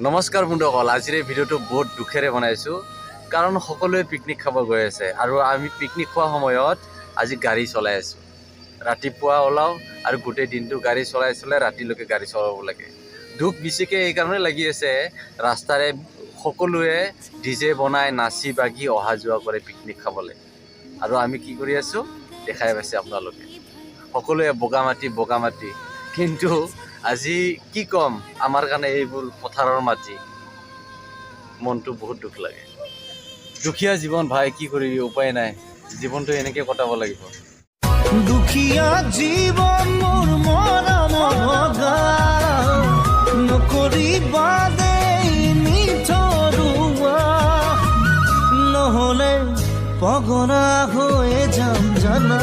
নমস্কাৰ বন্ধুসকল, আজিৰ এই ভিডিঅ'টো বহুত দুখেৰে বনাইছোঁ, কাৰণ সকলোৱে পিকনিক খাব গৈ আছে আৰু আমি পিকনিক খোৱা সময়ত আজি গাড়ী চলাই আছোঁ। ৰাতিপুৱা ওলাওঁ আৰু গোটেই দিনটো গাড়ী চলাই চলাই ৰাতিলৈকে গাড়ী চলাব লাগে। দুখ বেছিকৈ এইকাৰণে লাগি আছে, ৰাস্তাৰে সকলোৱে ডিজে বনাই নাচি বাগি অহা যোৱা কৰে পিকনিক খাবলৈ আৰু আমি কি কৰি আছোঁ দেখাই পাইছে আপোনালোকে। সকলোৱে বগা মাটি বগা মাটি, কিন্তু আজি কি ক'ম, আমাৰ কাৰণে এইবোৰ পথাৰৰ মাটি। মনটো বহুত দুখ লাগে। দুখীয়া জীৱন ভাই, কি কৰিবি, উপায় নাই। জীৱনটো এনেকৈ কটাব লাগিব। দুখীয়া জীৱন মোৰ, মৰম ভগা নকৰিবা দেই নিঠৰুৱা, নহ'লে পগলা হৈ যাম জানা।